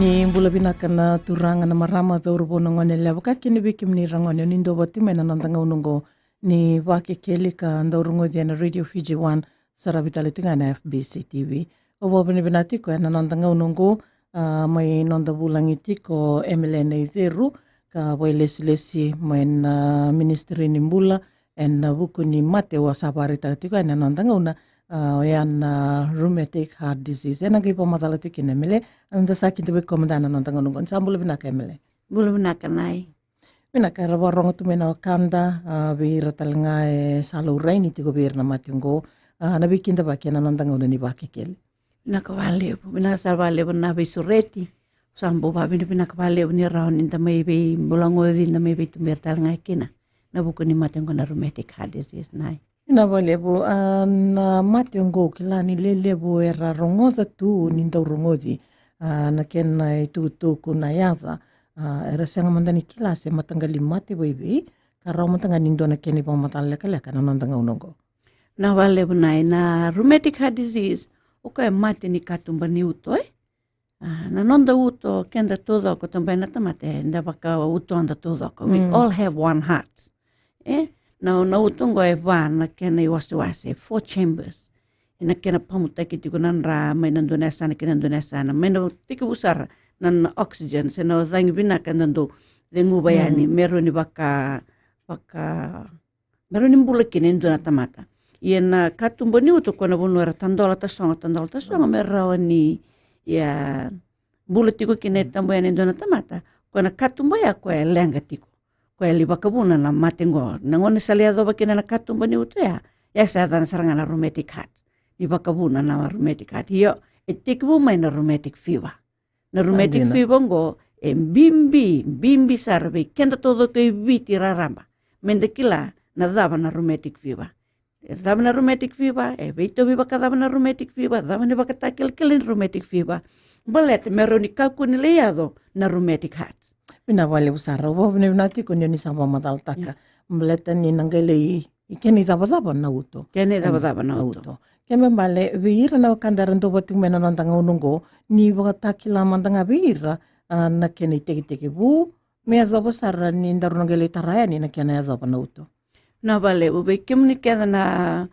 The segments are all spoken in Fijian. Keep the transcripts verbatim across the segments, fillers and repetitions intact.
Ni bula vinaka na turaga, na marama, cauravou, na gone yalewa, ka kina vei kemuni ra gone, ni dau vati mai na noda gauna oqo ni Vakekeli ka dau rogoci ena Radio Fiji One, saravi tale tiko ga na F B C T V. Au vakavinavinaka tiko ena noda gauna oqo, a, mai noda vulagi tiko Emily Naiceru, ka vakailesilesi mai na Ministry ni Bula ena vuku ni mate au a sa vakaraitaka tiko ena noda gauna, a, oya na rheumatic heart disease. Ena qai vakamacala tiko kina Emily, eda sa kida vei koya mada na noda gauna oqo. Ni sa bula vinaka Emily. Bula vinaka Nai. Vinaka, era vakarogo tu mai na wekada, a, vei ira tale ga e sa laurai ni tiko vei ira na mate oqo, a, na veikidavaki ena noda gauna ni Vakekeli. Vinaka vakalevu, vinaka sara vakalevu na veisureti. Sa bau vakavinavinaka vakalevu ni rawa ni da mai veibulagoci, da mai veituberi tale ga kina na vuku ni mate oqo na rheumatic heart disease Nai. Vinaka vakalevu, a, na mate oqo au kila ni lelevu era rogoca tu ni dau rogoci, a, na kena itukutuku, na yaca, a, era sega mada ni kila se mataqali mate vakaevei, ka rawa mada ga ni dua na kena ivakamacala lekaleka na noda gauna oqo. Vinaka vakalevu Nai, na rheumatic heart disease, o koya e mate ni katuba ni uto, e? A, na noda uto, keda taucoko, tabai na tamata, eda vakautoda taucoko. We all have one heart. E? Na, na uto oqo e va na kena iwasewase, four chambers. Ena kena pamutaki tiko na dra mai na dua na yasana ki na dua na yasana. Mai na tekivu sara na, na oxygen, se na cagi vinaka eda dau ceguva yani, me rawa ni vaka, vaka me rawa ni bula kina e dua na tamata. Ia na katuba ni uto, koya na vanua era tadola tasogo, tadola tasogo me rawa ni, ia, bula tiko kina e tabu yani e dua na tamata. Koya na katuba ya koya e leqa tiko. Koya e lai vakavuna na mate oqo. Na gauna sa lai yacova kina na katuba ni uto ya, ya sa yacana sara ga na rheumatic heart. Ni vakavuna na rheumatic heart. Io, e tekivu mai na rheumatic fever. Na rheumatic fever oqo e bibi, bibi sara vei keda taucoko e Viti raraba. Meda kila na cava na rheumatic fever. E cava na rheumatic fever, e veitauvi vakacava na rheumatic fever, cava na ivakatakilakila ni rheumatic fever. Baleta me rawa ni kakua ni lai yaco na rheumatic heart. Vinaka vakalevu sara, au vakavinavinaka tiko ni o ni sa vakamacalataka. Baleta ni na qai lai, i kena icavacava na uto. Kena icavacava na uto. Kena ibalebale, vei ira na wekada era dau vati mai na noda gauna oqo, ni vakatakila mada ga vei ira, a, na kena itekitekivu me yacova sara ni daru na qai lai tara yani na kena yacova na uto. Vinaka vakalevu, vei kemuni kece na,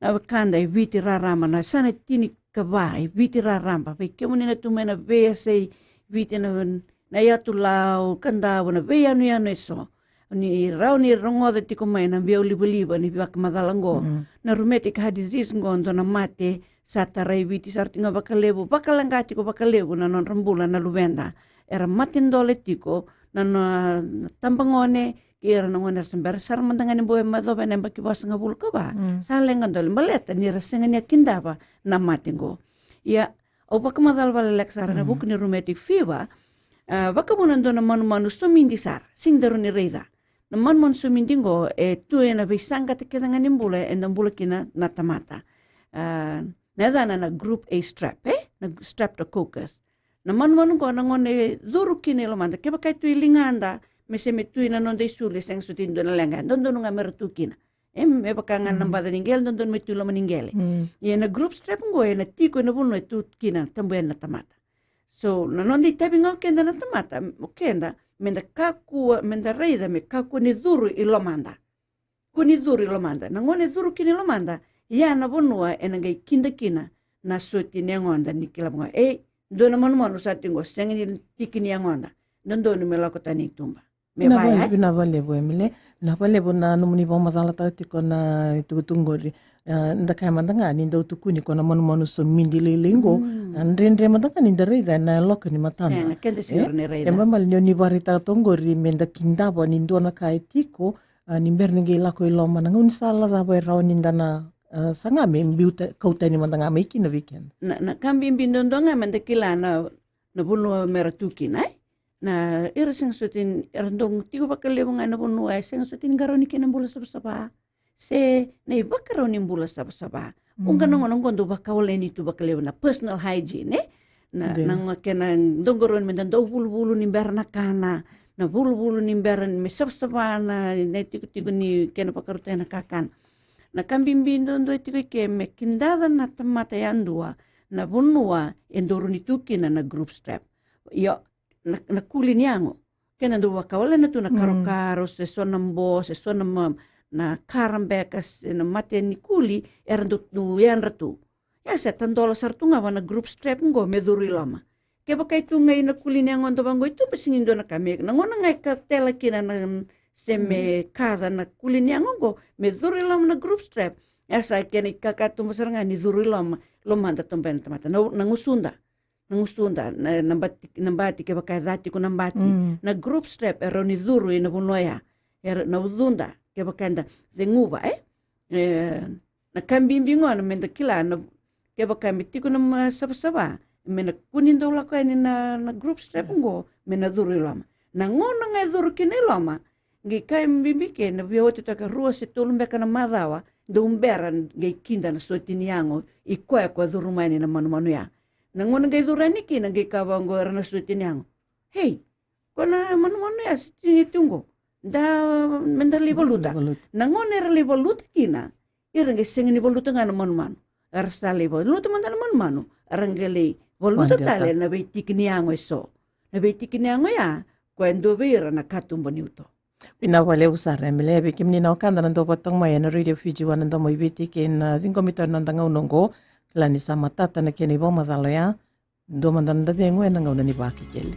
na wekada e Viti raraba, na yasana tinikava e Viti raraba, vei kemuni na tu mai na veiyasai Viti, na, na Yatu Lau, Kadavu, na veiyanuyanu eso. Ni rawa ni rogoca tiko mai na biau livaliva ni vakamacala oqo. Na rheumatic heart disease oqo dua na mate sa tarai Viti sara tiko ga vakalevu, vakaleqa tiko vakalevu na nodra bula na luveda. Era mate dole tiko na, na, na tabagone, kei ira na gone era se bera sara mada ga ni bau yacova ena yabaki vasagavulu ka va. Sa leqa dole baleta ni ra sega ni a kidava na mate oqo. Ia, au vakamacala vakaleleka sara na vuku ni rheumatic fever, a, vakavuna dua na manumanu somidi sara, sega ni daru ni raica. Na manumanu somidi oqo e tu ena veisaqata kece ga ni bula eda bula kina na tamata. A, na yacana na group A strep, e? Na streptococcus. Na manumanu oqo na gauna e curu kina i lomada, kevaka e tu i ligada, me se me tu ina noda isulu, e sega soti ni dua na leqa, e dodonu ga me ra tu kina. E, me vaka ga na baca ni qele, dodonu me tu i loma ni qele. Ia na group strep oqo ena tiko ena vanua e tu kina tabu yani na tamata. So na noda itavi ga o keda na tamata, o keda, meda kakua, meda raica me kakua ni curu i lomada. Kua ni curu i lomada. Na gauna e curu kina i lomada, ia na vanua ena qai kida kina na soti ni yagoda ni kila vaqo. Ei, dua na manumanu sa tiko qo, sega ni tiki ni yagoda. Dodonu me lako tani i tuba. Me vaya, e? Vinaka vakalevu, Emily. Vinaka vakalevu na nomuni vakamacalataka tiko na itukutuku qori. E, da kaya mada ga ni dau tukuni ko na manumanu somidi lailai qo. A, dredre mada ga ni da raica ena yaloka ni matada. Sega, keda sega ni raica. E, kena ibalebale ni o ni vakaraitaka toka qori meda kidava ni dua na ka e tiko, a, ni bera ni qai lako i loma, na gaunisala cava e rawa ni da na, a, saga me biuta, kau tani mada ga mai kina vei keda. Na, na ka bibi duadua ga meda kila na, na vanua me ra tu kina, e? Na ira sega soti ni, era dau tiko vakalevu ga ena vanua e sega soti ni qarauni kina bula savasava. Se na ivakarau ni bula savasava. Oqo na gauna oqo dau vakawaleni tu vakalevu na personal hygiene, e? Na, na gauna kena dau qarauni meda dau vuluvulu ni bera na kana, na vuluvulu ni bera me savasava na, na itikotiko ni kena vakarautaki na kakana. Na ka bibi duadua e tiko i ke me kidaca na tamata yadua na vanua e dau rauni tu kina na group strep. Io, na, na kuli ni yago. Kena dau vakawalena tu na karokaro, se so na bo, se so na ma-, na kara beka, se na mate ni kuli, era dau, dau yadra tu. Ia sa tadola sara tu ga va na group strap qo me curu i loma. Kevaka e tu ga i na kuli ni yago dau vaqo e tu, ba sigi dua na ka me, na gauna ga e ka tela kina na, se me kaca na kuli ni yago qo, me curu i loma na group strap. Ia sa kena ikakatuba sara ga ni curu i loma, lomada toba na tamata. Na, na gusuda. Na gusuda, na, na bati, na bati kevaka e ca tiko na bati. Na group strap, e rawa ni curu i na vanua ya. E ra-, na ucuda, kevaka eda ceguva, e? E, na ka bibi gona me da kila, na, kevaka me tiko na ma-, savasava, me na kua ni dau lako yani na, na group strap qo, me na curu i loma. Na gauna ga e curu kina i loma, qai ka e bibi ke, na via oti toka rua se tolu beka na macawa, dau bera, qai kida na soti ni yago, i koya ko e curu mai yani na manumanu ya. Na gauna qai curu yani kina, qai ka vaqo era na soti ni yago. Hei, ko na manumanu ya se tini tu qo. Da, me da lai valuta. Valuta. Na gauna era lai valuta kina, ira qai sega ni valuta ga na manumanu. Era sa lai valuta mada na manumanu, era qai lai valuta tale na veitiki ni yago e so. Na veitiki ni yago ya, ko e dua vei ira na katuba ni uto. Vinaka vakalevu sara, Emily, vei kemuni na wekada na dau vata toka mai ena Radio Fiji One na Domo i Viti kei na ciqomi tu ena noda gauna oqo. Kila ni sa matata na kena ivakamacala oya. Dua mada na da cegu ena gauna ni Vakekeli.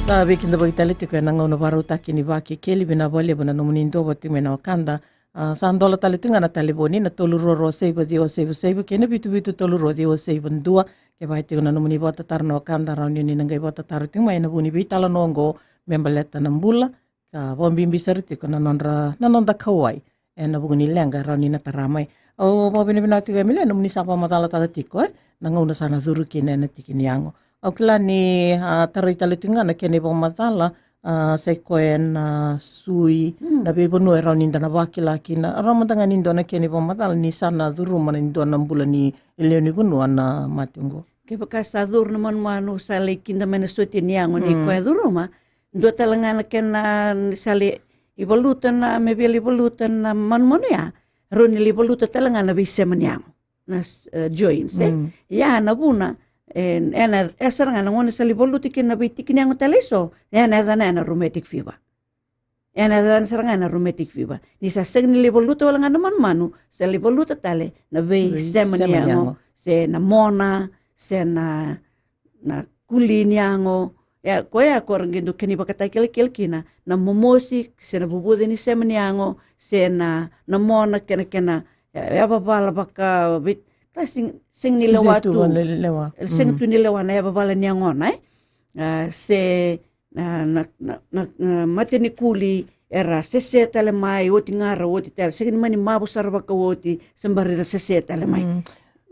Sa veikidavaki tale tiko ena gauna vakarautaki ni Vakekeli, vinaka vakalevu na nomuni duavata tiko mai na wekada. A, sa dola tale tiko ga na talevoni na tolu rua rua saiva ciwa saiva saiva kei na vitu vitu tolu rua ciwa saiva dua. Kevaka e tiko na nomuni vakatataro na wekada, rawa ni o ni na qai vakatataro tiko mai ena vuku ni veitalanoa oqo me baleta na bula, ka vakabibi sara tiko na nodra, na noda kauwai ena vuku ni leqa rawa ni na tara mai. Au vakavinavinaka tiko, Emily, nomuni sa vakamacalataka tiko, e, na gauna sa na curu kina ena tiki ni yago. Au kila ni, a, tarai tale tiko ga na kena ivakamacala, a, sa i koya na sui, na veivanua e rawa ni da na vakila kina. Rawa mada ga ni dua na kena ivakamacala ni sa na curuma ni dua na bula ni lewe ni vanua na mate oqo. Kevaka sa curu na manumanu, sa lai kida mai na soti ni yago ni koya curuma, dua tale ga na kena, ni sa lai valuta na, me via lai valuta na manumanu ya, rawa ni lai valuta tale ga na veisema ni yago. Na, e, joints, e? Ia na vuna, e, ena, e sara ga na gauna sa lai valuta kina na veitiki ni yago tale e so, ena yacana ya na rheumatic fever. Ena yacana sara ga na rheumatic fever. Ni sa sega ni lai valuta wale ga na manumanu, sa lai valuta tale na veisema ni yago, se na mona, se na na kuli ni yago. Ia, koya ko ra qai dau kena ivakatakilakila kina, na momosi, se na vuvuce ni sema ni yago, se na, na mona kei na, kei na, e, yavavala vaka, vei, ka seg-, sega ni lewa tu. Sega tu ni lewa na yavavala ni yagona, e? A, se na, na, na, na, na mate ni kuli, era sese tale mai, oti ga ra oti tale, sega ni mani mavo sara vakaoti, se bera ni ra sese tale mai.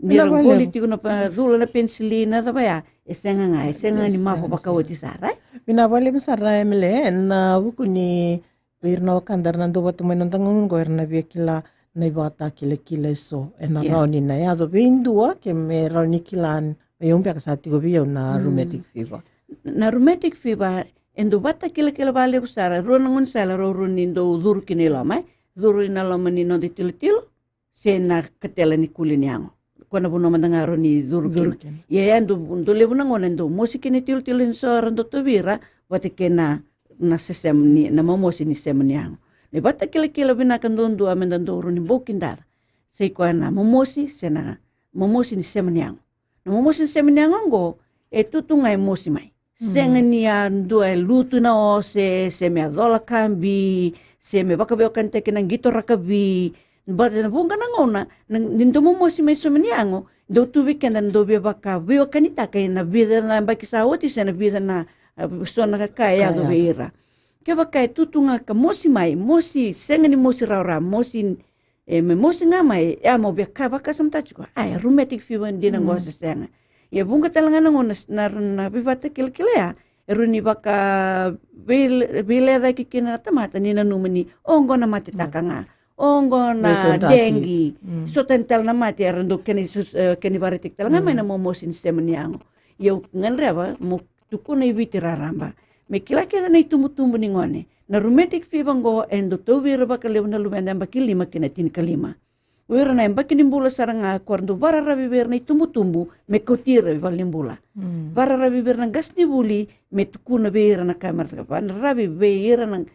Ni ra qoli tiko na pa-, cula na penisilina, cava ya, e sega ga, e sega ni mavo vakaoti sara, e? Vinaka vakalevu sara, Emily, ena vuku ni vei ira na wekada era na duavata mai na noda gauna oqo, era na via kila na ivakatakilakila e so ena rawa ni na yaco vei dua, ke me rawa ni kila, vei au beka sa tiko vei au na rheumatic fever. Na rheumatic fever e dau vakatakilakila vakalevu sara, rua na gaunisala rau rawa ni dau curu kina i loma, e? Curu ina loma ni noda itilotilo, se na katela ni kuli ni yago. Koya na vanua mada ga rawa ni curu kina. Ia, e dau, dau levu na gauna e dau mosi kina itilotilo ni so era dau tauvi ira, vata kei na, na sesema ni, na momosi ni sema ni yago. Na ivakatakilakila vinaka duadua me da dau rawa ni bau kidara, sa i koya na momosi, se na momosi ni sema ni yago. Na momosi ni sema ni yago oqo, e tu tu ga e mosi mai. Sega ni a dua e lutu na ose, se me a cola kabi, se me vakaveiwekanitaki na qito rakavi. Baleta na vuqa na gauna, na, ni dau momosi mai sema ni yago, dau tu vei keda na dau via vakaveiwekanitaka ena vica na yabaki sa oti, se na vica na, a, so na ka e yaco vei ira. Kevaka e tu tu ga ka mosi mai, mosi, sega ni mosi rawarawa, mosi E, me mosi ga mai, e a mo via ka vakasamataka tiko, a, e rheumatic fever dina qo se sega. Ia vuqa tale ga na gauna na, na, na veivakatakilakila ya, e rawa ni vaka vei-, veilecayaki kina na tamata ni nanuma ni, o qo na matetaka ga, o qo na dengue. So tani tale na mate era dau kena isus-, e, kena ivakaraitaki tale ga mai na momosi ni sema ni yago. Ia au gadreva mo tukuna i Viti raraba. Me kila kece na itubutubu ni gone. Na rheumatic fever qo e dau tauvi ira vakalevu na luveda yabaki lima ki na tinikalima. O ira na yabaki ni bula sara ga ko ra dau vakararavi vei ira na itubutubu me kauti ira i valenibula. Vakararavi vei ira na qasenivuli me tukuna vei ira na ka me ra vakararavi vei ira na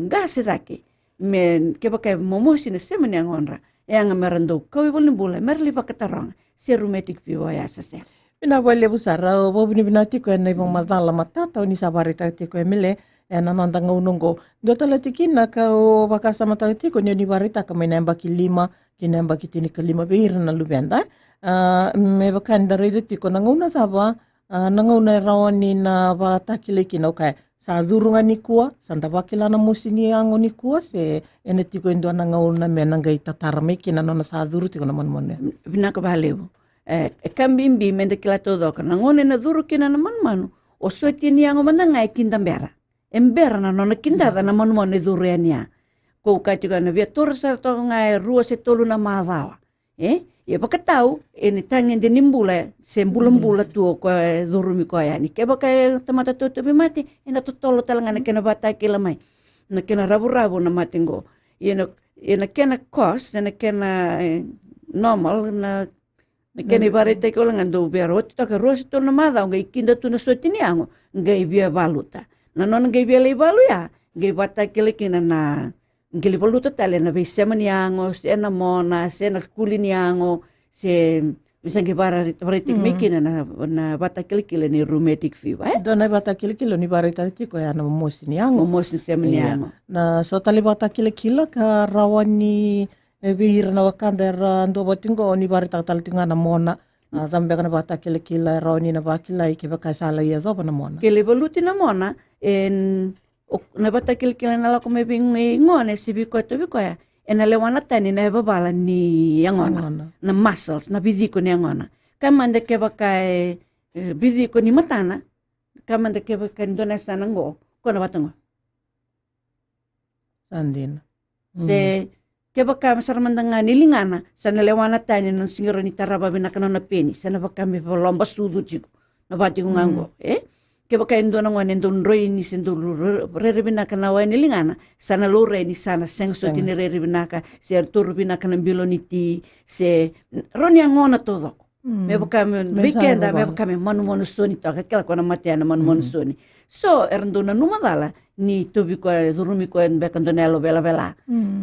qase cake. Me kevaka e momosi na sema ni yagodra, e yaga me ra dau kau i valenibula me ra lai vakataroga se rheumatic fever oya se sega. Vinaka vakalevu sara, au vakavinavinaka tiko ena ivakamacala matata o ni sa vakaraitaka tiko, Emily, ena noda gauna oqo. Dua tale tiko na ka au vakasamataka tiko ni o ni vakaraitaka mai na yabaki lima ki na yabaki tinikalima vei ira na luveda. A, me vaka ni da raica tiko na gauna cava, a, na gauna e rawa ni na vakatakilai kina, okay, sa curu ga nikua, sa da vakila na mosi ni yago nikua, se ena tiko e dua na gauna me na qai tatara mai kina na nona sa curu tiko na manumanu ya? Vinaka vakalevu. E, e ka bibi me da kila taucoko, na gauna ena curu kina na manumanu, o sotia ni yago mada ga e kidabera. E bera na nona kidaca na manumanu e curu yani ya. Ko kaya tiko ena via taura sara toka ga e rua se tolu na macawa. E, ia vakatau, ena tagede ni bula, se bulabula tu o koya e curumi koya yani. Kevaka e tamata tauvi mate, ena totolo tale ga na kena vakatakila mai na kena ravuravu na mate qo. Ia na, ia na kena cause, na kena, e, normal, na, na kena ivakaraitaki wale ga dau via oti toka rua se tolu na macawa, qai kida tu na sotia ni yago, qai via valuta. Na nona qai via lai valu ya, qai vakatakila kina na qai lai valuta tale na veisema ni yago, se na mona, se na kuli ni yago, se visa qai vakaraitaki mai kina na, na vakatakilakila ni rheumatic fever, e? Dua na vakatakilakila ni vakaraitaki tiko ya na momosi ni yago. Momosi ni sema ni yago. Na so tale vakatakilakila ka rawa ni, e, vei ira na wekada era dua vati qo ni vakaraitaka tale tiko ga na mona. A, cava beka na vakatakilakila e rawa ni na vakilai kevaka e sa lai yacova na mona? Ke lai valuti na mona, e, o, na vakatakilakila na lako mai vei gone se vei koya tauvi koya, ena lewa na tani na yavavala ni yagona. Na muscles, na viciko ni yagona. Ka mada kevaka e, e, viciko ni matana, ka mada kevaka e dua na yasana qo, ko na vata qo. Sa dina. Se kevaka sara mada ga ni ligana, sa na lewa na tani na nona sega ni tarava vinaka na nona peni, sa na vaka me valoba sucu tiko na vaka tiko ga qo, e? Kevaka e dua na gone e dau droini se dau rere vinaka na wai ni ligana, sa na laurai ni sa na sega soti ni rere vinaka, se toro vinaka na bilo ni ti, se rawa ni yagona taucoko. Me vaka me, vei keda, me vaka me manumanu soni toka, kila ko na matea na manumanu soni. So era dau nanuma cala ni tauvi koya, curumi koya beka dua na yalo velavela.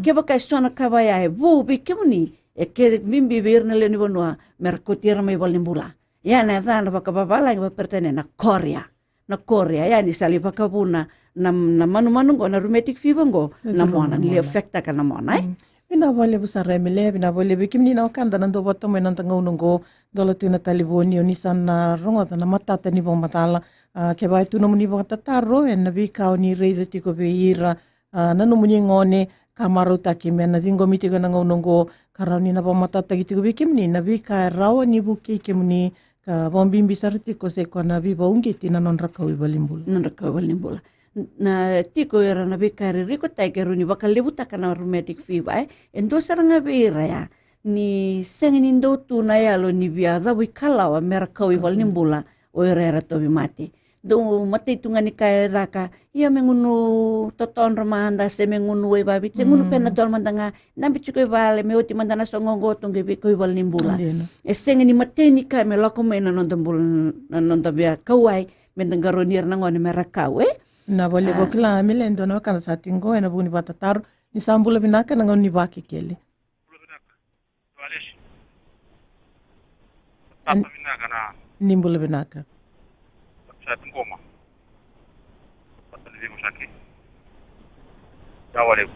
Kevaka e so na ka vaya e vou vei kemuni, e ke bibi vei ira na lewe ni vanua me ra kauti ira mai valenibula. Ia na yacana vakavavalagi vakaperitania na chorea. Na chorea, ia ni sa lai vakavuna na, na manumanu qo, na rheumatic fever qo, na mona, ni lai affectaka na mona, e? Vinaka vakalevu sara Emily, vinaka vakalevu vei kemuni na wekada na dau vata mai na noda gauna qo, dola tiko na talevoni, o ni sa na rogoca na matata ni vakamacala. A, kevaka e tu nomuni vakatataro ena veika o ni raica tiko vei ira, a, na nomuni gone ka marautaki me na ciqomi tiko ena gauna oqo, ka rawa ni na vakamatatataki tiko vei kemuni na veika e rawa ni vukei kemuni, ka vakabibi sara tiko se ko na veivakauqeti na nodra kau i valenibula. Nodra kau i valenibula. Na tiko era na veika e ririkotaki e rawa ni vakalevutaka na rheumatic fever, e, e dua sara ga vei ira ya ni sega ni dau tu na yalo ni via cavuikalawa me ra kau i valenibula o ira era tauvimate. Dau matai tu ga ni ka e caka, ia me gunu totodra mada, se me gunu waivavi, se gunu Panadol mada ga, dabe tiko i vale, me oti mada na sogo qo, tou qai veikau i valenibula. E sega ni matai ni ka me lako mai na noda bula, na noda via kauwai, me da qarauni ira na gone me ra kau, e? Na vale ko kila, Emily, e dua na wekada sa tiko qo ena vuku ni vakatataro, ni sa bula vinaka na gauna ni Vakekeli. Bula vinaka. Valeshi. Tata vinaka na. Ni bula vinaka. Sa tiko ma. Tata ni vimo sake. Sa valevu.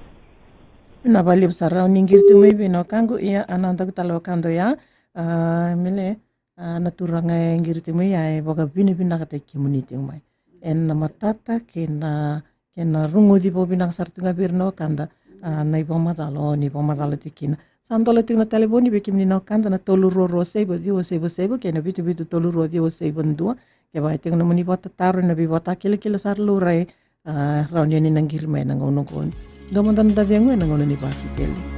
Na valevu sara ni qiri tiko mai vei na wekaqu, ia a na daku tale wekada ya. A, Emily, a, na turaga e qiri tiko mai ya e vakavinavinakataki kemuni tiko mai. Ena matata kei na kei na rogoci vakavinaka sara tu ga vei ira na wekada, a, na ivakamacala o ni vakamacala tiko kina. Sa dola tiko na talevoni vei kemuni na wekada na tolu rua rua saiva ciwa saiva saiva kei na vitu vitu tolu rua ciwa saiva dua. Kevaka e tiko nomuni vakatataro ena veivakatakilakila sa ra laurai, a, rawa ni o ni na qiri mai ena gauna oqo. Dua mada na dacegu ena gauna ni Vakekeli.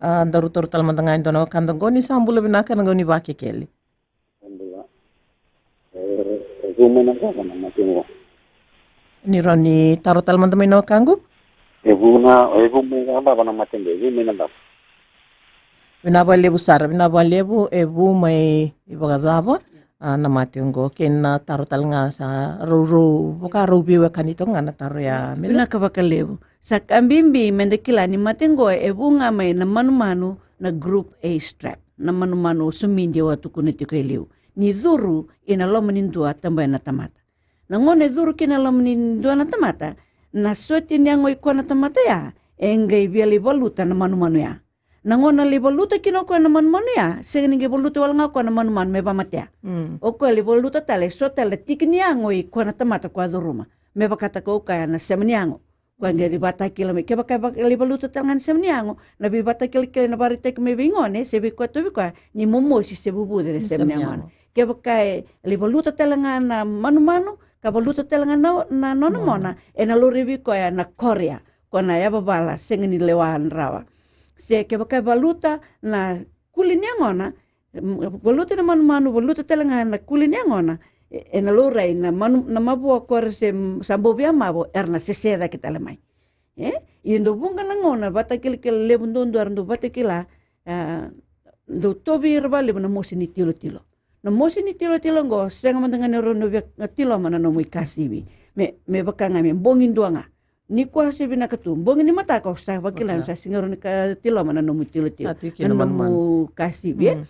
A, daru taura tale mada ga e dua na wekada qo. Ni sa bula vinaka, na gauna ni Vakekeli. Bula. E, e vu mai na cava na mate qo? Ni rawa ni taura tale mada mai na wekaqu? E vu na, e vu mai na cava na mate qo? E vu mai na cava? Vinaka vakalevu sara, vinaka vakalevu. E vu mai vakacava, a, na mate qo? Kei na taro tale ga sa rau, rau, vaka rau veiwekani toka ga na taro ya, Mila. Vinaka vakalevu. Sa ka bibi meda kila ni mate qo e vu ga mai na manumanu na group A strep, na manumanu o Sumidi au a tukuna tiko e liu, ni curu ina loma ni dua tabai na tamata. Na gauna e curu kina e loma ni dua na tamata, na soti ni yago i koya na tamata ya, e qai via lai valuta na manumanu ya. Na gauna lai valuta kina o koya na manumanu ya, sega ni qai valuta wale ga o koya na manumanu me vamatea. Mm. O koya lai valuta tale, so tale na tiki ni yago i koya na tamata koya a curuma, me vakataka o koya na sema ni yago. Koya qai lai vakatakila mai, kevaka e vaka-, lai valuta tale ga na sema ni yago, na veivakatakilakila na vakaraitaki mai vei gone se vei koya, tauvi koya ni momosi se vuvuce na sema ni yago. Kevaka e lai valuta tale ga na manumanu, ka valuta tale ga na, na nona mona, ena laurai vei koya na korea, ko na yavavala sega ni lewa rawa. Se kevaka e valuta na kuli ni yagona, m-, valuta na manumanu, valuta tale ga na kuli ni yagona, e, ena laurai na manu, na mavoa korea se, m-, sa bau via mavo, era na sese cake tale mai. E? Ia dau vuqa na gauna, vakatakilakila levu duadua era dau vakatakila, a, dau tauvi ira vakalevu na mosi ni tilotilo. Na mosi ni tilotilo oqo, sega mada ga ni rawa ni via tiloma na nomu ikasivi. Me, me vaka ga me bogi dua ga. Nikua se vinaka tu, bogi ni mataka o sa vakila, sa sega ni rawa ni ka tiloma na nomu tilotilo. Sa tu kina na nomu manumanu. Kasivi, e? Mm.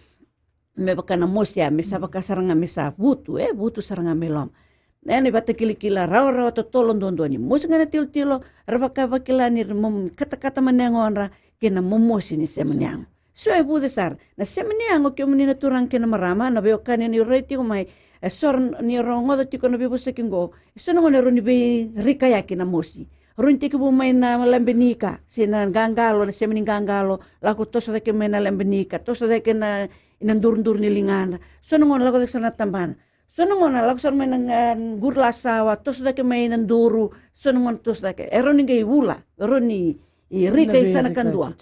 Me vaka na mosi ya, me sa vaka sara ga me sa vutu, e, vutu sara ga me loma. Ena ivakatakilakila rawarawa totolo duadua ni mosi ga na tilotilo, ra vaka vakila ni ra mo katakata mai na yagodra kei na momosi ni sema ni yago. So e vuce sara na sema ni yago, kemuni na turaga kei na marama, na veiwekani ni rai tiko mai, e so ni rogoca tiko na veivosaki qo, e so na gauna e rawa ni veirikayaki na mosi. Rawa ni tekivu mai na lebe ni ika, se na qaqalo, na sema ni qaqalo, lako toso cake mai na lebe ni ika, toso cake na, ina duruduru ni ligana. So na gauna lako cake sara na tabana. So na gauna lako sara mai na ga-, qurulasawa, toso cake mai na duru, so na gauna toso cake. E rawa ni qai vula, e rawa ni, i, rika i sana kadua.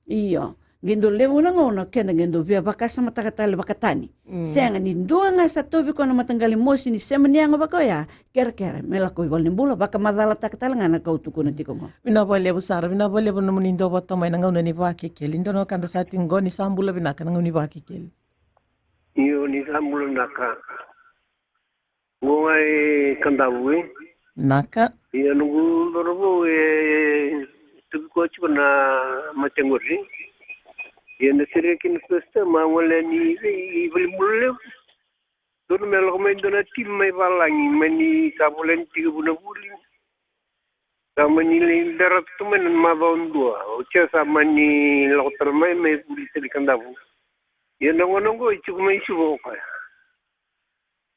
Io, qai dau levu na gauna, keda qai dau via vakasamataka tale vakatani. Mm. Sega ni dua ga sa tauvi koya na mataqali mosi ni sema ni yago vaka oya, kerekere me lako i valenibula, vakamacalataka tale ga na ka au tukuna tiko qo. Vinaka vakalevu sara, vinaka vakalevu nomuni dua vata mai na gauna ni Vakekeli. Dua na wekada sa tiko qo, ni sa bula vinaka na gauna ni Vakekeli. Io, ni sa bula vinaka. Qo ga e Kadavu, e? Naka. Ia noqu cauravou e tauvi koya tiko na mate qori. Ia na sere kina first time, a gole yani i valenibula levu. Donu me lako mai dua na timi mai valagi, mani sa volai ni tekivu na vuli. Sa mani lai bera tu mai na macawa dua. Oti ya sa mani lako tale mai, mai vuli tale i Kadavu. Ia na gauna qo e tiko mai Suva o koya.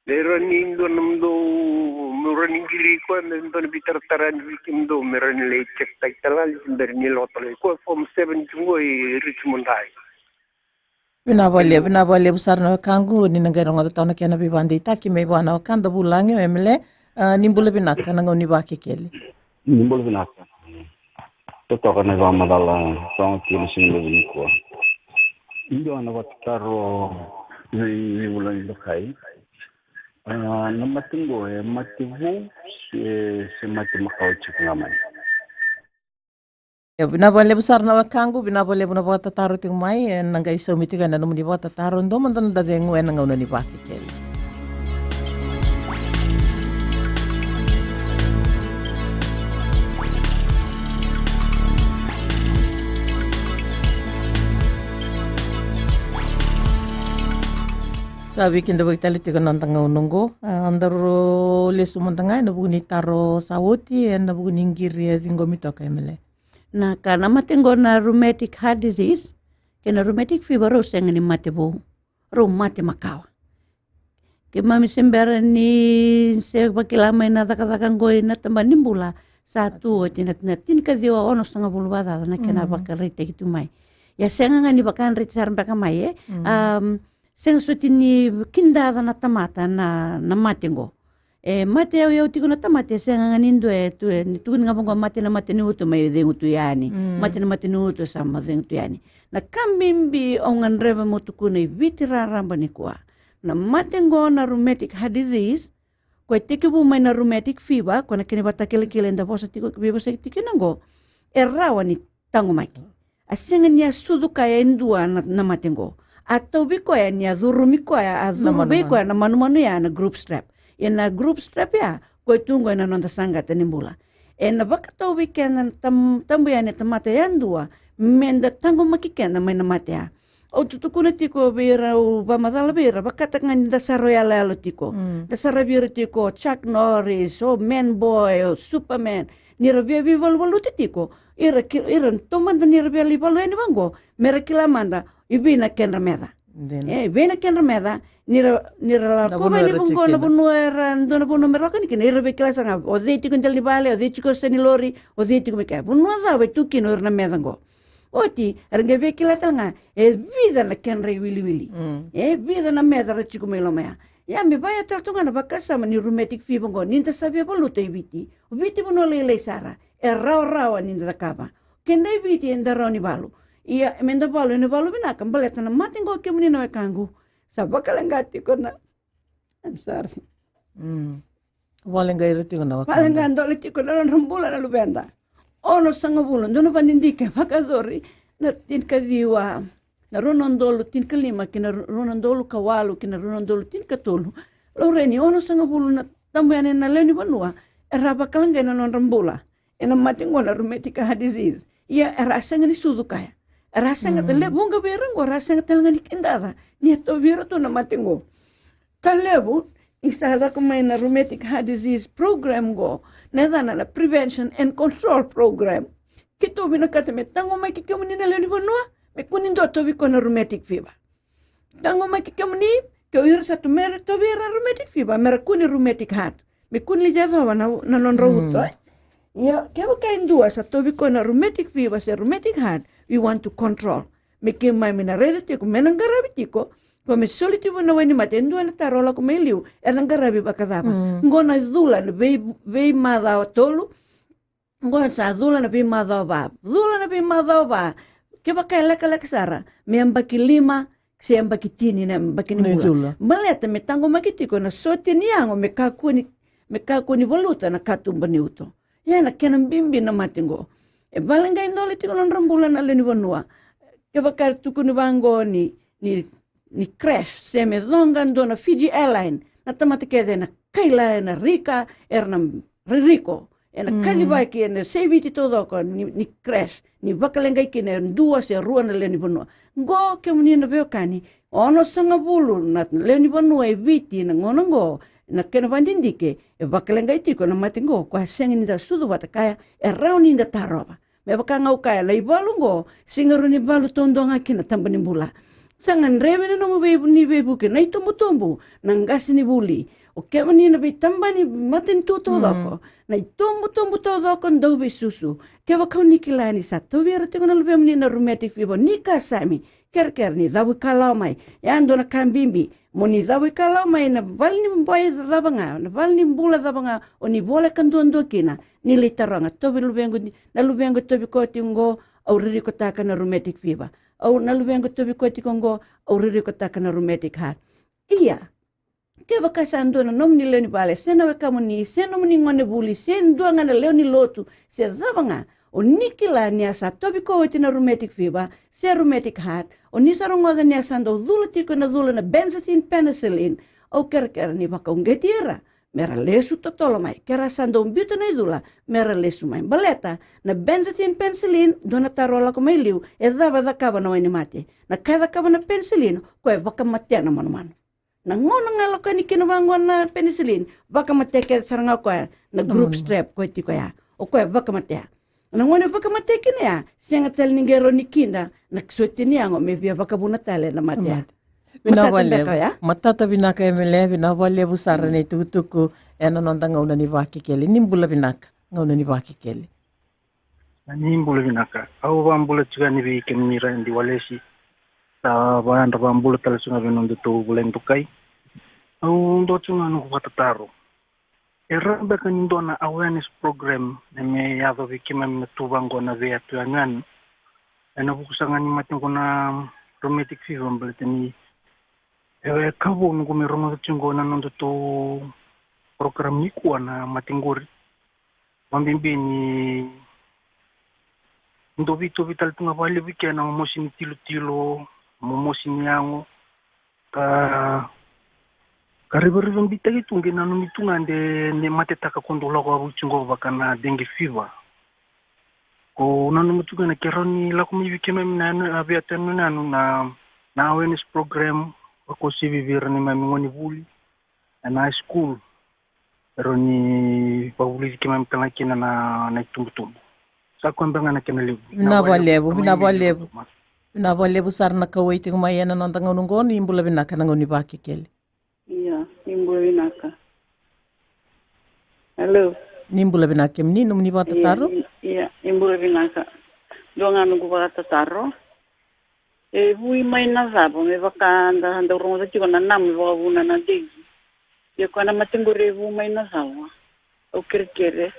Me rawa ni dua nomudou, me rawa ni qiri koya, me dua na veitaratara yani vei kemudou, me rawa ni lai check taki tale ga, se bera ni lako tale. Koya form seven tiko qo i Richmond High. Vinaka vakalevu, vinaka vakalevu sara na wekaqu, ni na qai rogoca tau na kena veivakadeitaki mai vua na wekada vulagi o Emele, a, ni bula vinaka na gauna ni Vakekeli. Ni bula vinaka. Totoka na ivakamacala sa oti ena siga levu nikua. Dua na vakatataro vei, vei vulagi dokai. A, na mate qo e mate vou se, se mate makawa tiko ga mai? Io, vinaka vakalevu sara na wekaqu, vinaka vakalevu na vakatataro tiko mai, ena qai saumi tiko ena nomuni vakatataro, dua mada na noda cegu ena gauna ni Vakekeli. Sa veikidavaki tale tiko na noda gauna oqo, a, daru lesu mada ga ena vuku ni taro sa oti, ena vuku ni qiri e ciqomi toka, Emele. Na ka, na mate qo na rheumatic heart disease kei na rheumatic fever, rau sega ni mate vou, rau mate makawa. Keimami se bera ni se vakila mai na cakacaka qo ena tabana ni bula, sa tu oti na, na tinikaciwa onosagavulu vakacaca na kena vakaraitaki tu mai. Ia sega ga ni vakaraitaki sara beka mai, e. Am, sega soti ni kidaca na tamata na, na mate qo. E mate yauyau tiko na tamata, e sega ga ni dua e tu, e, ni tukuni ga vaqo mate na mate ni uto, mai cegu tu yani. Mm. Mate na mate ni uto, sa mai cegu tu yani. Na ka bibi au gadreva meu tukuna e Viti raraba nikua, na mate qo na rheumatic heart disease, ko e tekivu mai na rheumatic fever, ko na kena ivakatakilakila eda vosa tiko, veivosaki tiko kina qo, e rawa ni taqomaki. A sega ni a sucu kaya e dua na, na mate qo. A tauvi koya ni a curumi koya, a curu vei koya na manumanu ya, na group strep. Ia na group strep ya, ko e tu qo ena noda saqata ni bula. Ena vakatau vei keda na tam-, tabu yani na tamata yadua, meda taqomaki keda mai na mate ya. Au tu tukuna tiko vei ira, au vakamacala vei ira, vakataka ga ni da sa rau yaloyalo tiko. Mm. Da sa raici ira tiko o Chuck Norris, o Man Boy, o Superman. Ni ra via veivaluvaluti tiko, ira ki-, ira taumada ni ra via lai valu yani vaqo, me ra kila mada i vei na kedra meca. Dina. E, i vei na kedra meca, ni ra, ni ra lako mai ni vaqo na vanua era, dua na vanua me ra lako yani kina, ira via kila sara ga o cei tiko e dela ni vale, o cei tiko e sere ni lori, o cei tiko mai kea. Vanua cava e tu kina o ira na meca qo. Oti, era qai via kila tale ga e vica na kedra iwiliwili. Mm. E vica na meca ra tiko mai loma ya. Ia me vaya tale tu ga na vakasama ni rheumatic fever qo ni da sa via valuta e Viti. O Viti vanua lailai sara, e rawarawa ni da cakava. Keda e Viti eda rawa ni valu. Ia me da valu, ena valu vinaka baleta na mate qo kemuni na wekaqu. Sa vakaleqa tiko na, I'm sorry. Mm. Vakaleqa ira tiko na wekada. Vakaleqa dole tiko na nodra bula na luveda. Onosagavulu, dua na vadidike vakayacori na tinikaciwa, na rua na udolu tinikalima ki na rua na udolu kawalu ki na rua na udolu tinikatolu. Loreni, onosagavulu na tabu yani na lewe ni vanua era vakaleqai na nodra bula ena mate qo na rheumatic heart disease. Ia era sega ni sucu kaya. Era sega tale, vuqa vei ira qo era sega tale ga ni kidacala ni e tauvi ira tu na mate qo. Ka levu ni sa caka mai na rheumatic heart disease program qo, na yacana na prevention and control program. Keitou vinakata me taqomaki kemuni na lewe ni vanua me kua ni dua tauvi koya na rheumatic fever. Taqomaki kemuni, ke o ira sa tu mera tauvi ira na rheumatic fever, mera kua ni rheumatic heart, me kua ni yacova na, na nodra uto. Ia kevaka e dua sa tauvi koya na rheumatic fever se rheumatic heart, we want to control. Me keimami na raica tiko me na qaravi tiko, ko me soli tiko na wainimate, e dua na taro lako mai liu, e na qaravi vakacava? Qo na cula na vei, veimacawa tolu. Qo sa cula na veimacawa va. Cula na veimacawa va. Kevaka e lekaleka sara me yabaki lima se yabaki tini na yabaki ni bula. Baleta me taqomaki tiko na sotia ni yago me kakua ni, me kakua ni valuta na katuba ni uto. Ia na kena bibi na mate qo. E vakaleqai dole tiko na nodra bula na lewe ni vanua. Kevaka e tukuni vaqo ni, ni ni crash se me coqa dua na Fiji Airline, na tamata kece ena kaila, ena rika, era na ririko, ena kacivaki ena sei Viti taucoko ni, ni crash, ni vakaleqai kina e dua se rua na lewe ni vanua. Qo kemuni na veiwekani, onosagavulu na lewe ni vanua e Viti na gauna qo, na kena vadidike e vakaleqai tiko na mate qo, koya sega ni da sucu vata kaya, e rawa ni da tarova. Me vaka ga au kaya, na ivalu qo sega ni valu taudua ga kina taba ni bula. Sa gadrevi na nomu vei, ni veivuke na itubutubu, na qase ni vuli. O kemuni na veitabana ni matanitu taucoko, na itubutubu taucoko dau veisusu. Kevaka o ni kila ni sa tauvi ira tiko na luvemuni na rheumatic fever, ni kasami, kerekere ni cavuikalawa mai. Ya dua na ka bibi, mo ni cavuikalawa mai na vale ni boy cava ga, na vale ni bula cava ga o ni voleka duadua kina. Ni lai taroga, tauvi luvequ, na luvequ e tauvi koya tiko qo, au ririkotaka na rheumatic fever. Au, na luvequ e tauvi koya tiko qo, au ririkotaka na rheumatic heart. Ia, kevaka sa dua na nomuni lewe ni vale, se na wekamuni, se nomuni gone vuli, se dua ga na lewe ni lotu, se cava ga, o ni kila ni a sa tauvi koya oti na rheumatic fever se rheumatic heart, o ni sa rogoca ni a sa dau cula tiko na cula na benzathine penicillin, au kerekere ni vakauqeti ira mera lesu totolo mai. Ke ra sa dau biuta na icula, mera lesu mai. Baleta na benzathine penicillin, dua na taro lako mai liu, e cava e cakava na wainimate? Na ka e cakava na penicillin, koya e vakamatea na manumanu. Na gauna ga e lako yani kina vaqo na penicillin, vakamatea kece sara ga o koya na group strep koya tiko ya. O koya e vakamatea. Na gauna e vakamatea kina ya, sega tale ni qai rawa ni kida na sotia ni yago me via vakavuna tale na mate ya. Vinaka vakalevu. Matata vinaka ya? Matata vinaka Emele, vinaka vakalevu sara na itukutuku ena noda gauna ni Vakekeli. Ni bula vinaka, gauna ni Vakekeli. Ni bula vinaka. Au vakabula tiko yani vei kemuni Radi Walesi. Sa vakayadra vakabula tale tiko ga vei nodatou vulagi dokai. Au dua tiko ga noqu vakatataro. E rawa beka ni dua na awareness program e me yaco vei keimami na tu vaqo na veiyatu yanuyanu ena vuku sara ga ni mate qo na rheumatic fever, baleta ni e ka vou noqu mai rogoca tiko qo na nodatou program nikua na mate qori. Vakabibi ni dovitovi tale tu ga vakalevu i ke na momosi ni tilotilo, momosi ni yago. Ka, ka rivariva bitaki tu qai nanumi tu ga de, de matetaka ko dou lako a vuci qo vaka na dengue fever. Ko nanuma tu ga na ke rawa ni lako mai vei keimami na, na veiyatu yanuyanu na, na awareness program, vakaosevi vei ira neimami gone vuli ena high school. Rawa ni vakavulici keimami tale ga kina na, na itubutubu. Sa koya beka ga na kena levu. Vinaka vakalevu, vinaka vakalevu. Vinaka vakalevu sara na kauwai tiko mai ena noda gauna qo. Ni bula vinaka, na gauna ni Vakekeli. Ia, ni bula vinaka. Hello. Ni bula vinaka kemuni, nomuni vakatataro? Ia, ni, ia, ni bula vinaka. Dua ga noqu vakatataro. E vui mai na cava, me vaka da, da rogoca tiko na nama me vakavuna na dengue. Ia koya na mate qori e vu mai na cava? Au kerekere.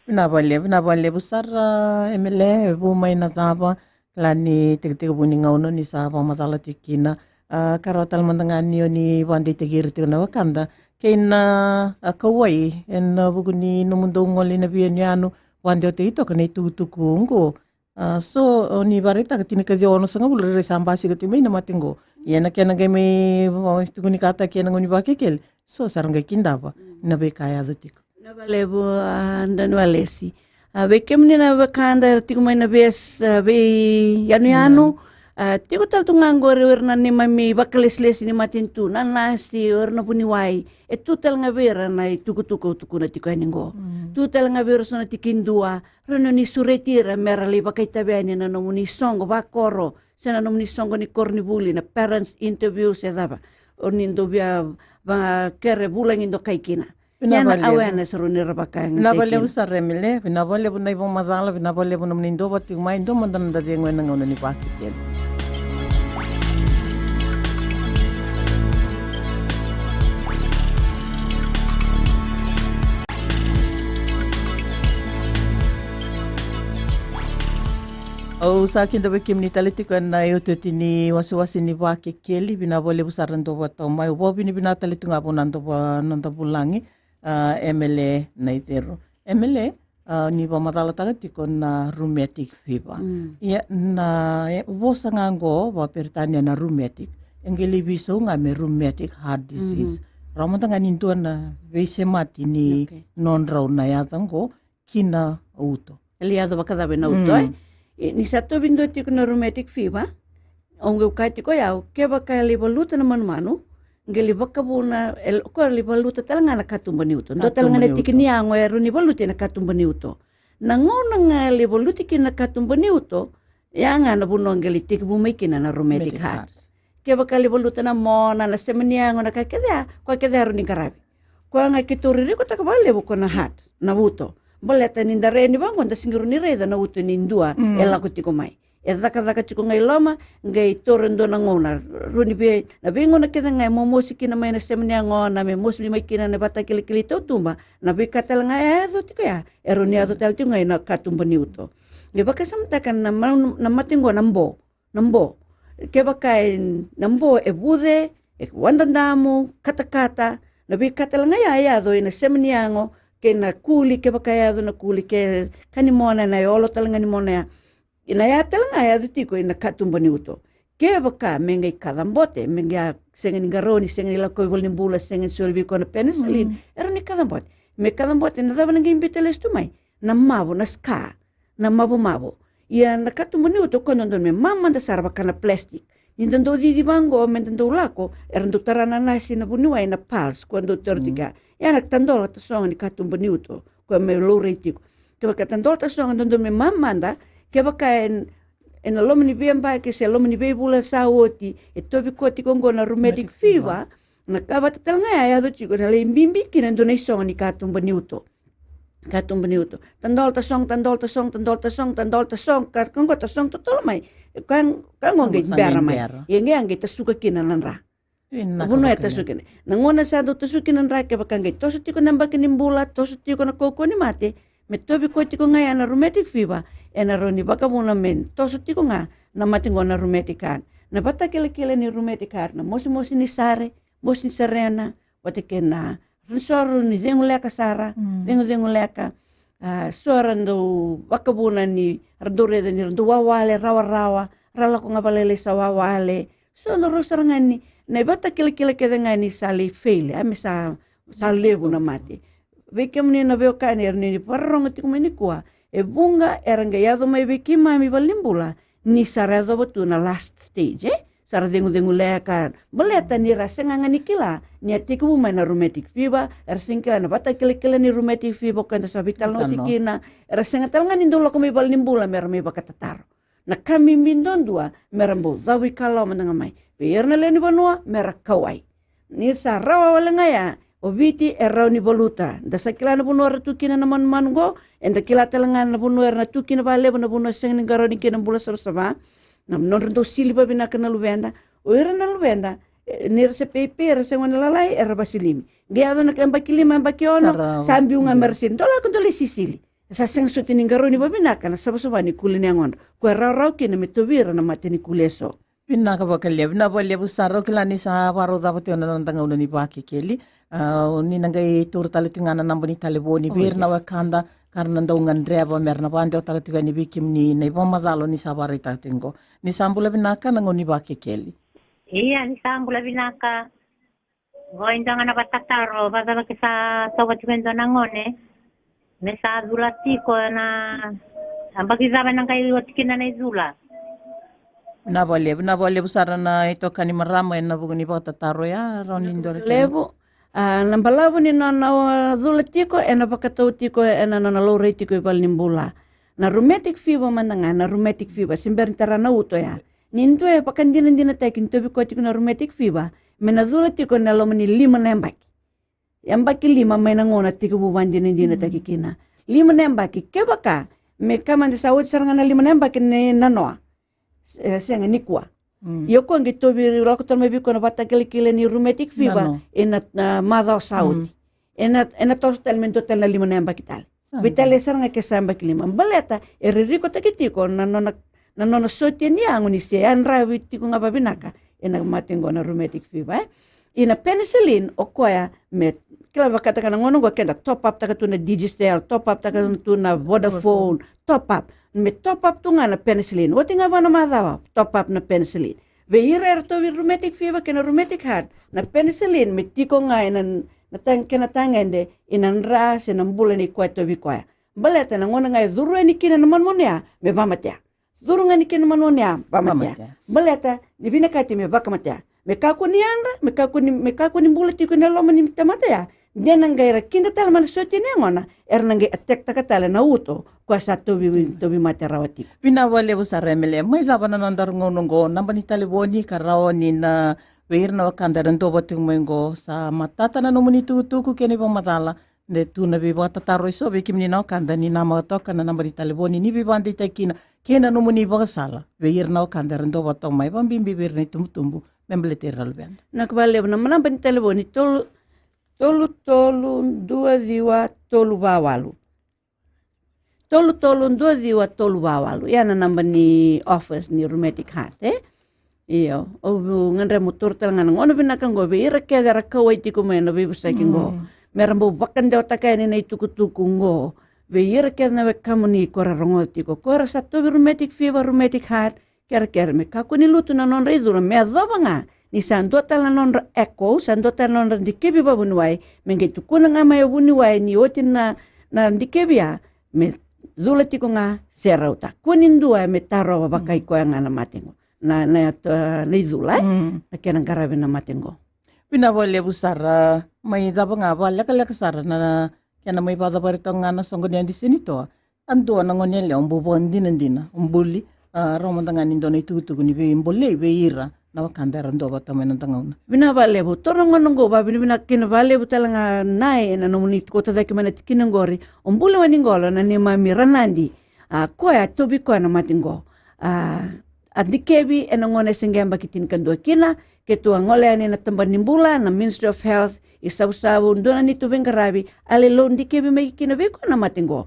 Vinaka vakalevu, vinaka vakalevu sara, Emele, e vu mai na cava? Kila ni tekitekivu ni gauna ni sa vakamacala tiko kina. A, ka rawa tale mada ga ni o ni vakadeitaki ira tiko na wekada kei na, a, kauwai ena vuku ni nomudou gole ina veiyanuyanu, vakadewataki toka na itukutuku oqo. A, so, o ni vakaraitaka tinikaciwa onosagavulu rairai sa basika tiko mai na mate qo. Ia na kena qai mai, o, tukunikataki ena gauna ni Vakekeli. So sa ra qai kidava na veika e yaco tiko. Vinaka vakalevu, a, Danualesi. A, vei kemuni na wekada era tiko mai na vei, a, veiyanuyanu, a, tiko tale tu ga qori o ira na neimami vakalesilesi ni matanitu, na nasi, o ira na vuniwai. E tu tale ga vei ira na itukutuku au tukuna tiko yani qo. Tu tale ga vei ira so na tikidua, rawa ni o ni sureti ira me ra lai vakaitavi yani ena nomuni soqo vakoro, se na nomuni soqo ni koronivuli, na parents interview se cava. O ni dau via vakere vulagi dokai kina. Ia na awareness rawa ni ra vakayagataki kina. Vinaka vakalevu sara, Emele, vinaka vakalevu na ivakamacala, vinaka vakalevu nomuni dau vata tiko mai, dua mada na da cegu ena gauna ni Vakekeli. Au sa kidavaki kemuni tale tiko ena iotioti ni wasewase ni Vakekeli, vinaka vakalevu sara na dau vakatau mai. Au vakavinavinaka tale tu ga vua na dau va-, na dau vulagi, a, Emele Naiceru. Emele, a, ni vakamacalataka tiko na rheumatic fever. Ia na, e, vosa ga qo vakaperitania na rheumatic, e qai lai veisau ga me rheumatic heart disease. Rawa mada ga ni dua na veisemati ni nodrau na yaca qo kina uto. E lai yaco vakacava ena uto, e? E, ni sa tauvi dua tiko na rheumatic fever, au qai kaya tiko o yau, kevaka e lai valuta na manumanu, qai lai vakavuna, e, o koya lai valuta tale ga na katuba ni uto. Dua tale ga na tiki ni yago e rawa ni valuti na katuba ni uto. Na gauna ga e lai valuti kina na katuba ni uto, ya ga na vanua qai lai tekivu mai kina na rheumatic heart. Kevaka e lai valuta na mona, na sema ni yago, na ka kece ya, koya kece ya e rawa ni qaravi. Koya ga keitou ririkotaka vakalevu ko na heart, na uto. Baleta ni da raica ni vaqo da sega ni rawa ni raica na uto ni dua e lako tiko mai. E cakacaka tiko ga i loma, qai taura e dua na gauna. Rawa ni vei, na veigauna kece ga e momosi kina mai na sema ni yagona, me mosi mai kina na ivakatakilakila i tautuba, na veika tale ga e yaco tiko ya, e rawa ni yaco tale tiko ga ena katuba ni uto. Qai vakasamataka na ma-, na mate qo na bo. Na bo. Kevaka e, na bo e vuce, e wadadamu, katakata, na veika tale ga ya e yaco ena sema ni yago, kei na kuli, kevaka e yaco na kuli, ke ka ni mona, na olo tale ga ni mona ya. Ena ya tale ga e yaco tiko ena katuba ni uto. Kevaka me qai kacabote, me qai sega ni qarauni, sega ni lako i valenibula, sega ni soli vei koya na penicillin, e rawa ni kacabote. Me kacabote, na cava na qai biuta lesu tu mai? Na mavo, na scar. Na mavomavo. Ia na katuba ni uto koya dodonu me mamada sara vaka na plastic. Ni da dau cici vaqo, me da dau lako, era dau tara na nasi, na vuniwai, na pulse, koya dau tara tiko ya. Ia na tadola tasogo ni katuba ni uto, koya me laurai tiko. Kevaka e tadola tasogo, dodonu me mamada, kevaka e, ena loma ni veiyabaki se loma ni veivula sa oti, e tauvi koya tiko oqo na rheumatic fever, na ka vata tale ga ya e yaco tiko, na lai bibi kina e dua na isogo ni katuba ni uto. Katuba ni uto. Tadola tasogo, tadola tasogo, tadola tasogo, tadola tasogo, ka, ka qo tasogo totolo mai. Ka, ka qo qai bera mai. Ia qai, qai tasuka kina na dra. Vanua e tasuka kina. Na gauna sa dau tasuka kina na dra, kevaka qai toso tiko na yabaki ni bula, toso tiko na kaukauwa ni mate, me tauvi koya tiko ga ya na rheumatic fever, ena rawa ni vakavuna me toso tiko ga na mate qo na rheumatic heart. Na ivakatakilakila ni rheumatic heart, na mosimosi ni sare, mosi ni sarena, vata kei na, ra so ra ni cegu leka sara, cegucegu leka. A, so ra dau vakavuna ni ra dau raica ni ra dau wawale, rawarawa, ra lako ga valailai sa wawale. So na rau sara ga ni, na ivakatakilakila kece ga ni sa lai fail, a, me sa, sa levu na mate. Vei kemuni na veiwekani era ni vakarorogo tiko mai nikua, e vuqa era qai yaco mai vei keimami valenibula, ni sa ra yacova tu na last stage, e? Sa ra cegucegu leka, baleta ni ra sega ga ni kila ni a tekivu mai na rheumatic fever, era sega ni kila na ivakatakilakila ni rheumatic fever, o koya eda sa veitalanoa tiko kina, era sega tale ga ni dau lako mai valenibula me ra mai vakatataro. Na ka bibi duadua, me ra bau cavuikalawa mada ga mai. Vei ira na lewe ni vanua, me ra kauwai. Ni sa rawa wale ga ya, o Viti e rawa ni valuta. Da sa kila na vanua era tu kina na manumanu qo, eda kila tale ga na vanua era na tu kina vakalevu, na vanua sega ni qarauni kina bula savasava. Na nodra dau sili vavinaka na luveda. O ira na luveda, Ni ra se peipei, era se gone lalai, era vasilimi. Qai yaco na yabaki lima, yabaki ono, sa biu ga me ra sili. Dou lako dou lai sisili. Sa sega soti ni qarauni vavinaka na savasava ni kuli ni yagodra. Ko e rawarawa kina me tauvi ira na mate ni kuli eso. Vinaka vakalevu, vinaka vakalevu sara. Au kila ni sa vakarau cava tiko na noda gauna ni Vakekeli. A, ni na qai taura tale tiko ga na naba ni talevoni vei ira na wekada ka ra na dau gadreva me ra na vakadewataka tiko yani vei kemuni na ivakamacala ni sa vakaraitaka tiko qo. Ni sa bula vinaka na gauna ni Vakekeli. Ia, ni sa bula vinaka. Qo e dua ga na vakatataro, vakacava ke sa tauva tiko e dua na gone me sa cula tiko ena yabaki cava ena qai oti kina na icula. Vinaka vakalevu, vinaka vakalevu sara na itokani marama ena vuku ni vakatataro ya, rawa ni dua na kena. Levu. A, na balavu ni nona cula tiko ena vakatau tiko ena nona laurai tiko i valenibula. Na rheumatic fever mada ga, na rheumatic fever se bera ni tara na uto ya. Ni dua e vakadinadinataki ni tauvi koya tiko na rheumatic fever, me na cula tiko ena loma ni lima na yabaki. Yabaki lima mai na gauna tekivu vakadinadinataki kina. Lima na yabaki, kevaka me ka mada sa oti sara ga na lima na yabaki ni nanoa. E, sega nikua. Ia o koya qai tauvi, lako tale mai vei koya na vakatakilakila ni rheumatic fever ena, na macawa sa oti. Ena, ena toso tale me dua tale na lima na yabaki tale. Veitalia sara ga ke sa yabaki lima. Baleta e ririkotaki tiko na nona, na nona sotia ni yago ni se yadravi tiko ga vavinaka ena mate qo na rheumatic fever, e. Ia na penicillin, o koya me, kila vakataka na gauna qo keda top up taka tu na Digicel, top up taka tu na Vodafone, top up. Me top up tu ga na penicillin. Oti ga va na macawa, top up na penicillin. Vei ira era tauvi rheumatic fever kei na rheumatic heart, na penicillin me tiko ga ena, na tag-, kena tagede ena dra se na bula nei koya tauvi koya. Baleta na gauna ga e curu yani kina na manumanu ya, me vamatea. Curu ga yani kina na manumanu ya, vamatea. Baleta ni vinakati me vakamatea. Me kakua ni yadra, me kakua ni, me kakua ni bula tiko ena loma ni tamata ya. De na qai ra kida tale mai na sotia ni yagona, era na qai attack taka tale na uto, koya sa tauvi, tauvi mate rawa tiko. Vinaka vakalevu sara Emele. Mai cava na noda gauna qo, naba ni talevoni ka rawa ni na vei ira na wekada era duavata tiko mai qo, sa matata na nomuni tukutuku kei na ivakamacala. De tu na veivakatataro eso vei kemuni na wekada ni namaka toka na naba ni talevoni ni veivakadeitaki kina kei na nomuni ivakasala vei ira na wekada era duavata mai, vakabibi vei ira na itubutubu me baleti ira na luveda. Vinaka vakalevu. Na naba ni talevoni tolu, tolu tolu dua ciwa tolu va walu. Tolu tolu dua ciwa tolu va walu. Ia na naba ni office ni rheumatic heart, e? Io, au gadreva meu taura tale ga na gauna vinaka qo vei ira kece era kauwai tiko mai na veivosaki qo. Me ra bau vakadewataka yani na itukutuku qo vei ira kece na wekamuni ko ra rogoca tiko, ko ra sa tauvi rheumatic fever, rheumatic heart, kerekere me kakua ni lutu na nodra icula, me yacova ga ni sa dua tale na nodra echo, sa dua tale na nodra dikevi vakavuniwai, me qai tukuna ga mai o vuniwai ni oti na, na dikevi ya, me cula tiko ga se rauta. Kua ni dua me tarova vakai koya ga na mate qo. Na, na, na icula, e? Na kena qaravi na mate qo. Vinaka vakalevu sara. Mai cava ga vakalekaleka sara na kena mai vakacavari toka ga na soqo ni Adi Senitoa. A dua na gone yalewa bau vakadinadina, o buli, a, rawa mada ga ni dua na itukutuku ni veibolei vei ira na wekada era duavata mai na noda gauna. Vinaka vakalevu. Taura na gauna qo, vakavinavinaka kina vakalevu tale ga Nai ena nomuni kauta cake mai na tikina qori. O buli Waniqolo na neimami ranadi. A, koya tauvi koya na mate qo. A, a dikevi ena gauna e se qai yabaki tinikadua kina, keitou a gole yani na tabana ni bula, na Ministry of Health, i Savusavu, dua na neitou veiqaravi, a lai lau dikevi mai kina vei koya na mate qo.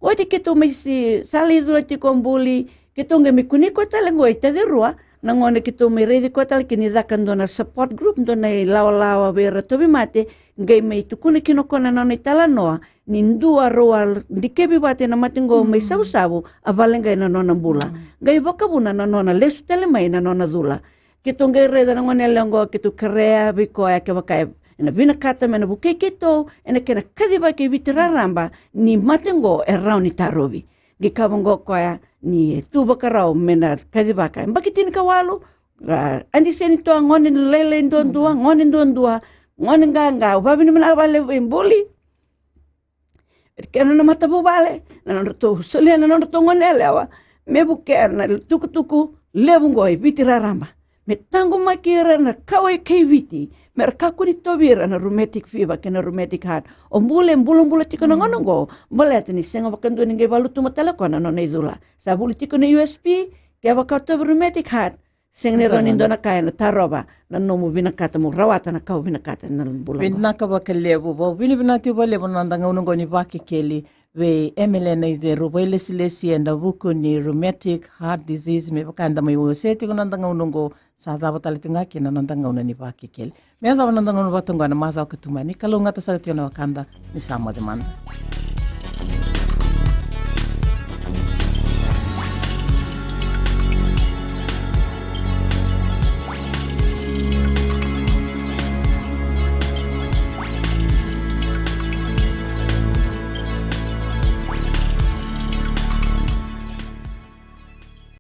Oti keitou mai si, sa lai cula tiko o buli, keitou qai mai kunei koya tale qo i Tacirua, na gauna keitou mai raici koya tale kina ni caka dua na support group, dua na ilawalawa vei ira tauvi mate, qai mai tukuna kina o koya na nona italanoa, ni dua rau a dikevi vata ena mate qo mai Savusavu, a valeqai na nona bula. Qai vakavuna na nona lesu tale mai na nona cula. Keitou qai raica na gone yalewa qo, keitou kerea vei koya kevaka ena vinakata me na vukei keitou ena kena kacivaki e Viti raraba ni mate qo e rawa ni tarovi. Qai kaya vaqo o koya ni e tu vakarau me na kacivaka. Yabaki tinikawalu, a, Adi Senitoa, gone lailai duadua, gone duadua, gone qaqa, au vakavinavinaka vakalevu vei buli. Kei na nona matavuvale, na nodratou solia na nodratou gone yalewa me vukea na tukutuku levu qo e Viti raraba. Me taqomaki ira na kawa e kai Viti, me ra kakua ni tauvi ira na rheumatic fever kei na rheumatic heart. O buli e bulabula tiko na gauna qo, baleta ni sega vakadua ni qai vakalutuma tale o koya na nona icula. Sa vuli tiko na U S P, kevaka o tauvi rheumatic heart, Sega ni rawa ni dua na ka ena tarova na nomu vinakata mo rawata na ka o vinakata na bula qo. Vinaka vakalevu. Vau vinavinaka tiko vakalevu na noda gauna oqo ni Vakekeli vei Emelena Iceru, vakailesilesi ena vuku ni rheumatic heart disease, me vaka eda mai wasea tiko na noda gauna oqo. Sa cava tale tiko ga kina na noda gauna ni Vakekeli. Me yacova na noda gauna vata oqo ena macawa ka tu mai. Ni kalougata sara tiko na wekada, ni sa moce mada.